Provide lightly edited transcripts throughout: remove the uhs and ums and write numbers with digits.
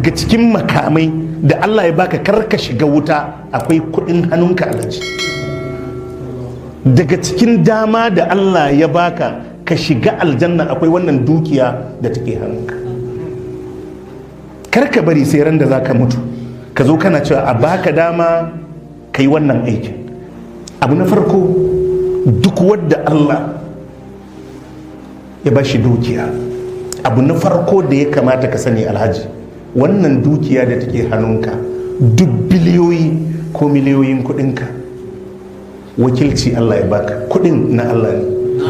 Daga cikin makamai da Allah ya baka karka shiga wuta akwai kudin hannunka, alhaji. Daga cikin dama da Allah ya baka ka shiga aljanna akwai wannan dukiya da take hannunka. Karka bari sai ran da zaka mutu ka zo kana cewa a baka dama ka yi wannan aikin. Abu na farko, duk wadda Allah ya ba shi dukiya, abu na farko da ya kamata ka sani, alhaji, wannan dukiya da take hannunka, duk biliyoyi ko miliyoyin kudinka, wakilci Allah ya baka. Kudin na Allah ne,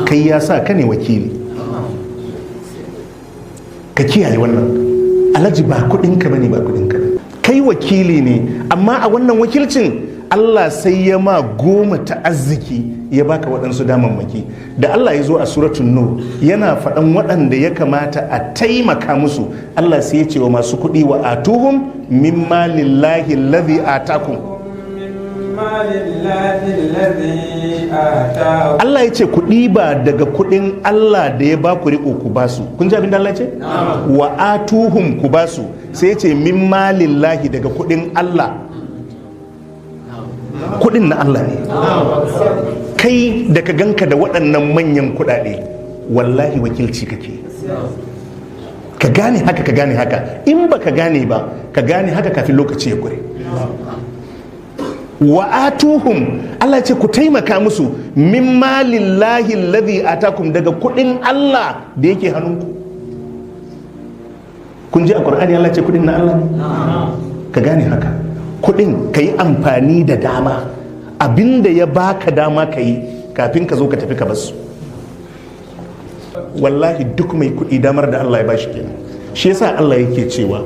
kai ya sa ka ne wakili. Ka kiyaye wannan, alhaji. Ba kudinka bane, ba kudinka bane, kai wakili ne. Amma a wannan wakilcin Allah sai ya ma goma ta arziki, ya baka waɗansu damammaki. Da Allah ya zo a Suratun Nur yana faɗan waɗanda ya kamata a taimaka musu, Allah sai ya ce wa masu kuɗi: wa atuhum min malillahi alladhi atakum. Allah ya ce ku ɗiba daga kuɗin Allah da ya ba ku riƙo, ku ba su. Kun ji abin da Allah ya ce? Wa atuhum, ku ba su. Sai ya ce min malillahi, daga kuɗin Allah. Kuɗin na Allah ne. Kai da ka ganka da waɗannan manyan kuɗaɗe, wallahi wakilci kake. Ka gane haka, ka gane haka. In ba ka gane ba, ka gane haka kafin lokaci ya kure. Wa atuhum, Allah ce ku taimaka musu, min malillahi alladhi atakum, daga kudin Allah da yake hannunku. Kun ji a Qur'ani Allah ce kudin na Allah ne. Ka gane haka, kudin ka yi amfani da dama, abinda ya baka dama ka yi kafin ka zo ka tafi ka basu. Wallahi duk mai kudi damar da Allah ya bashi kenan. Shi yasa Allah yake cewa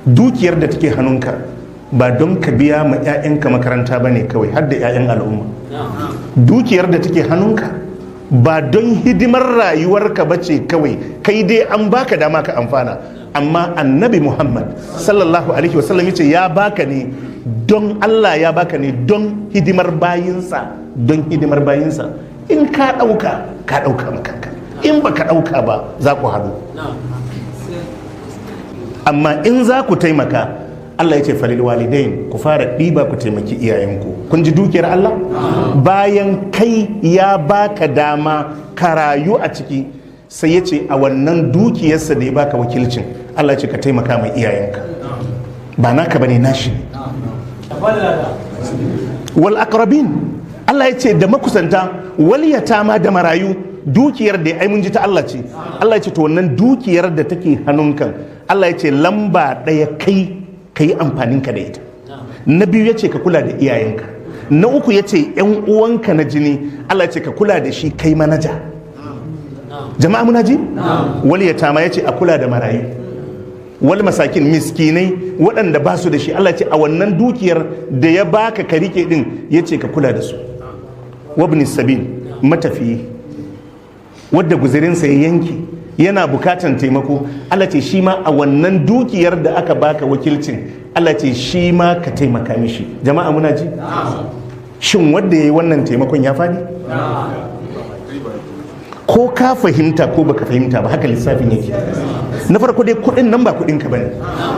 dukiyar da take hannunka ba don ka biya ma 'ya'yanka makaranta ba ne kawai, har da 'ya'yan al'umma. Dukiyar da take hannunka ba don hidimar rayuwarka ba ce kawai, kai dai an baka dama ka amfana. Amma Annabi Muhammad sallallahu alaihi wasallam ya ce ya baka ne don Allah, ya baka ne don hidimar bayinsa, don hidimar bayinsa. In ka ɗauka, ka ɗauka makanka. In ba ka ɗauka ba, za ku haɗu. Amma in za ku taimaka, Allah ya ce falil walidain, ku fara ɗiba ku taimaki iyayenku. Kun ji dukiyar Allah? Bayan kai ya baka dama ka rayu a ciki, sai ya ce a wannan dukiyarsa da ya baka wakilcin, Allah ya ce ka taimaka mai iyayenka. Ba naka bane, nashi ne. Wal aqrabin, Allah ya ce da makusanta, wal yatama, da marayu. Dukiyar da ai mun ji ta Allah ce. Allah ya ce to wannan dukiyar da take hannunka, Allah ya ce lamba ɗaya kai ka yi amfaninka da ita. Na biyu ya ce ka kula da iyayenka. Na uku ya ce yan uwanka na jini, Allah ya ce ka kula da shi, kai manaja. Jama'a muna ji? Wal yatama, ya ce a kula da marayu. Wal masakin, miskinai waɗanda ba su da shi, Allah ya ce a wannan dukiyar da ya baka ka rike din, ya ce ka kula da su. Wabni sabil, matafiyi wadda guzurinsa ya yanke yana bukatan taimako, Allah ce shi ma a wannan dukiyar da aka baka wakilcin, Allah ce shi ma ka taimaka mishi. Jama'a muna ji? Shin wadda ya yi wannan taimakon ya faɗi? Ko ka fahimta ko baka fahimta ba, haka lissafin yake. Na farko dai, kudin nan ba kudin ka bane.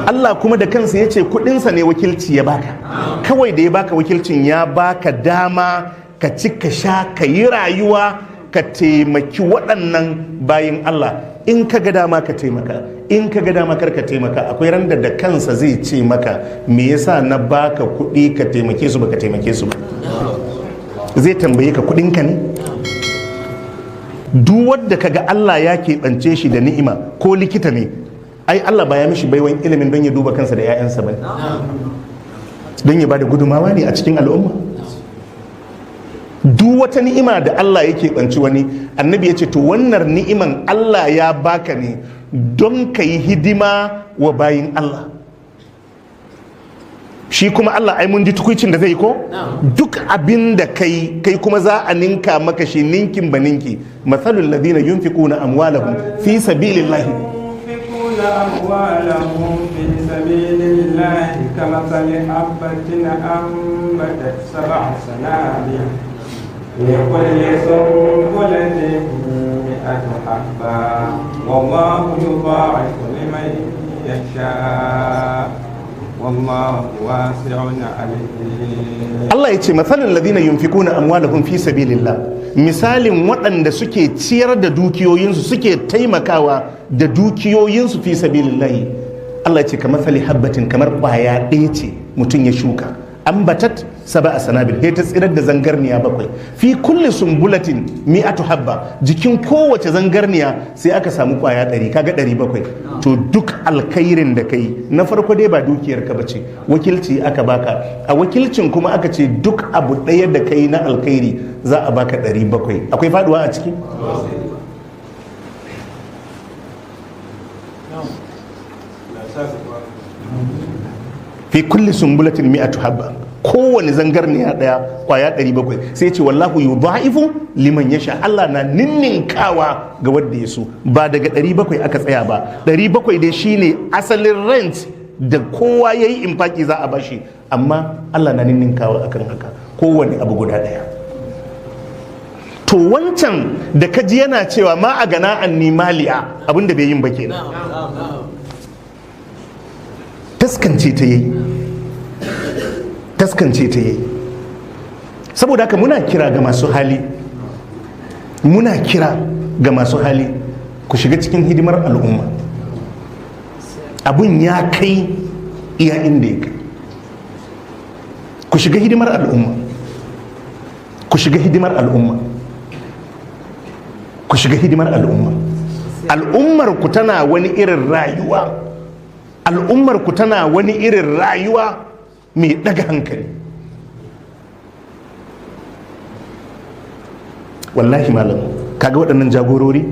Allah kuma da kansa ya ce kudinsa ne, wakilci ya baka kawai. Da ya baka wakilcin, ya baka dama ka ci, ka sha, ka yi rayuwa, ka taimaki waɗannan bayin Allah. In ka ga dama ka taimaka, in ka ga dama kar ka taimaka. Akwai randa da kansa zai ce maka, me yasa na baka kuɗi ka taimake su baka taimake su ba? Zai tambaye ka, kuɗinka ne. Duk wadda kaga Allah ya keɓance shi da ni'ima, ko likita ne, ai Allah ba ya mishi baiwan ilimin don ya duba kansa da 'ya'yansa ba, don ya bada gudumawa ne a cikin al'umma. Duk wata ni'ima da Allah ya keɓanci wani, Annabi ya ce to wannan ni'iman Allah ya baka ne don ka yi hidima wa bayin Allah. Shi kuma Allah ai mun ji tukuicin da zai yi ko? Duk abin da kai, kai kuma za a ninka maka shi ninkin ba ninki. Mathalul ladina yunfiquna amwalahum fi sabilillahi ينفقون أموالهم في سبيل الله كمثل حبة أنبتت سبع سنابل في كل سنبلة 100 حبة والله يضاعف لمن يشاء. والله واسع عليم. Allah ya ce mathalin ladina yunfikuna amwalahum fi sabilillah, misalin waɗanda suke ciyar da dukiyoyinsu, suke taimakawa da dukiyoyinsu fi sabilillah. Allah ya ce kamathali habbatin, kamar ƙwaya ɗaya ce mutum ya shuka, ambatat sab'a sanabil, sai ta tsirar da zangarniya bakwai, fi kulli sumbulatin mi'atu habba, jikin kowace zangarniya sai aka samu kwaya 100, kaga 700. To duk alkhairin da kai, na farko dai ba dukiyar ka bace, wakilci aka baka. A wakilcin kuma aka ce duk abu ɗaya da kai na alkhairi za a baka 700. Akwai faduwa a ciki? Fi kulli sumbulatin mi'atu habba, kowane zangarniya daya kwaya 700. Sai ce wallahu yudha'ifu liman yasha, Allah na ninninkawa ga wanda ya so. Ba daga 700 aka tsaya ba, 700 dai shine asalin rent da kowa yayi infaki za a bashi, amma Allah na ninninkawa akan haka, kowane abu guda daya. To wancan da kaji yana cewa ma a gana an nimaliya, abinda bai yin ba kenan, taskance ta yi, taskance ta yi. Saboda haka muna kira ga masu hali, muna kira ga masu hali, ku shiga cikin hidimar al'umma. Abun ya kai iya inda ya kai. Ku shiga hidimar al'umma, ku shiga hidimar al'umma, ku shiga hidimar al'umma. Al'ummar ku tana wani irin rayuwa, al'ummar ku tana wani irin rayuwa mai daga hankali. Wallahi malam, kaga waɗannan jagorori,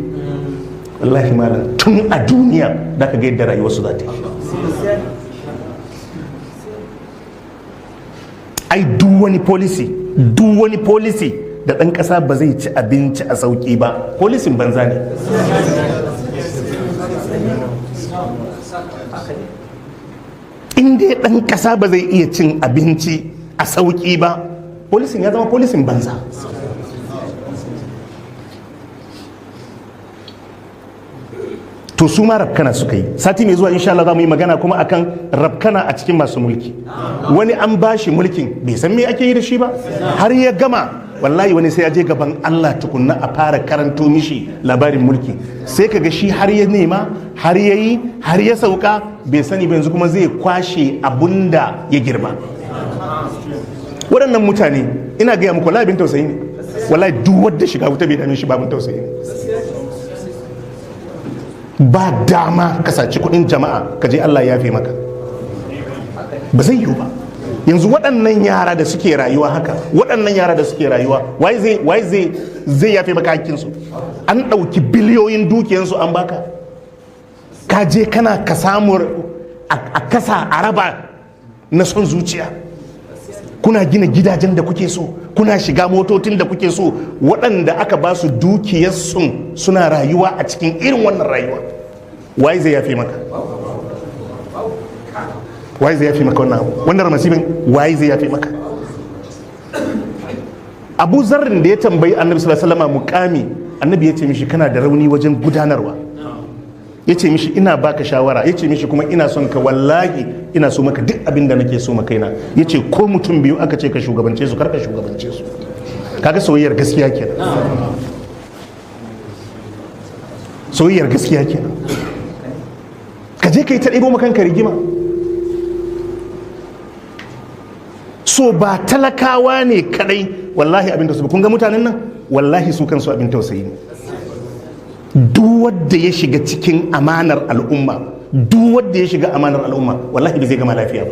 wallahi malam, tun a duniya da ka ga yadda rayuwarsu za ta yi. Ai duk wani policy, duk wani policy da ɗan ƙasa ba zai ci abinci a sauƙi ba, policyn banza ne. In dai ɗan ƙasa ba zai iya cin abinci a sauƙi ba, policyn ya zama policyn banza. To su ma rabkana suka yi. Sati mai zuwa insha Allah za mu yi magana kuma akan rabkana a cikin masu mulki. Wani an bashi mulkin bai san me ake yi da shi ba har ya gama. Wallahi wani sai ya je gaban Allah tukunna a fara karanto mishi labarin mulki, sai kaga shi har ya nema, har ya yi, har ya sauka bai sani ba, yanzu kuma zai kwashe abunda ya girba. Waɗannan mutane ina gaya muku, wallahi abin tausayi ne. Wallahi duk wanda shiga wuta bai dame shi, babin tausayi ne. Ba dama ka saci kudin jama'a ka je Allah ya fi maka, ba zai yiwu ba. Yanzu waɗannan yara da suke rayuwa haka, waɗannan yara da suke rayuwa, waye zai yafe maka hakkinsu? An ɗauki biliyoyin dukiyansu an baka, ka je kana ka samu a kasa a raba na son zuciya. Kuna gina gidajen da kuke so, kuna shiga motocin da kuke so. Waɗanda aka ba su dukiyarsu suna rayuwa a cikin irin wannan rayuwa, waye zai yafe maka? Waye zai yafe maka wannan abu, wannan masibin? Waye zai yafe maka? Abu Zarrin da ya tambayi Annabi sallallahu alaihi wasallam mukami, Annabi ya ce mishi kana da rauni wajen gudanarwa. Ya ce mishi ina baka shawara. Ya ce mishi kuma ina son ka, wallahi ina so maka duk abin da nake so maka kaina. Ya ce ko mutum biyu aka ce ka shugabance su, karka shugabance su. Kaga soyayyar gaskiya kenan, soyayyar gaskiya kenan. Ka je ka yi ta ɗibo makanka rigima. So ba talakawa ne kadai wallahi abin tausayi. Kun ga mutanen nan, wallahi su kansu abin tausayi ne. Duk wanda ya shiga cikin amanar al'umma, duk wanda ya shiga amanar al'umma, wallahi bai zai gama lafiya ba.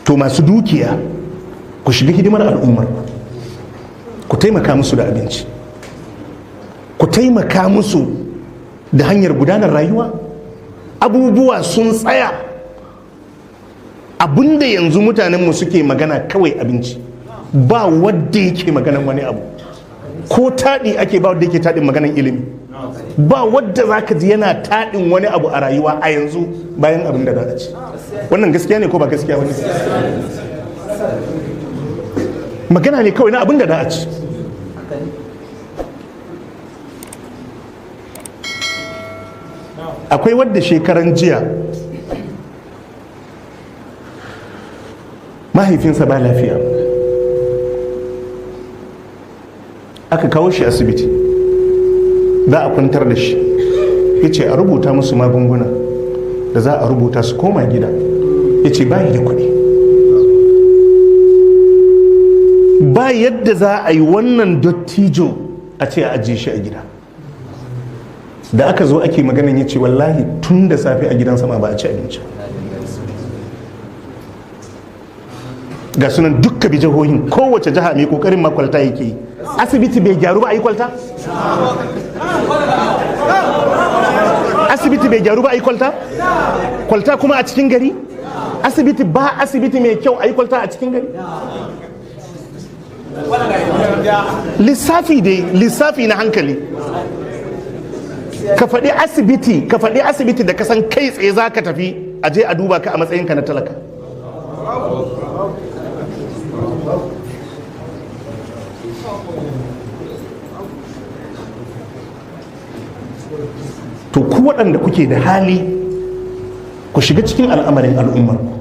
To masu dukiya, ku shiga hidimar al'ummar, ku taimaka musu da abinci, ku taimaka musu da hanyar gudanar rayuwa. Abubuwa sun tsaya. Abinda yanzu mutanenmu suke magana kawai abinci, ba wadda yake maganan wani abu. Ko taɗi ake, ba wadda yake taɗin maganan ilimi, ba wadda za ka ji yana taɗin wani abu a rayuwa a yanzu bayan abin da za a ci. Wannan gaskiya ne ko ba gaskiya wani? Magana ne kawai na abin da za a ci. Akwai wadda shekaran jiya mahaifinsa ba lafiya, aka kawo shi asibiti, za a kwantar da shi. Ya ce a rubuta musu magunguna da za a rubuta su koma gida. Ya ce bayi da kuɗi, ba yadda za a yi wannan dottijo a ce a ajiye shi a gida. Da aka zo ake maganin, ya ce wallahi tun da safe a gidan sama ba a ci abinci. Ga sunan dukka bi jihohin, kowace jiha mai kokarin makwalta yake yi. Asibiti bai gyaru ba a yi kwalta? Asibiti bai gyaru ba a yi kwalta? Kwalta kuma a cikin gari? Asibiti ba asibiti mai kyau a yi kwalta a cikin gari? Lissafi dai, lissafi na hankali. Ka faɗi asibiti, ka faɗi asibiti da ka san kai tsaye za ka tafi a je a duba ka a matsayinka na talaka. To ku waɗanda kuke da hali, ku shiga cikin al'amarin al'ummarku.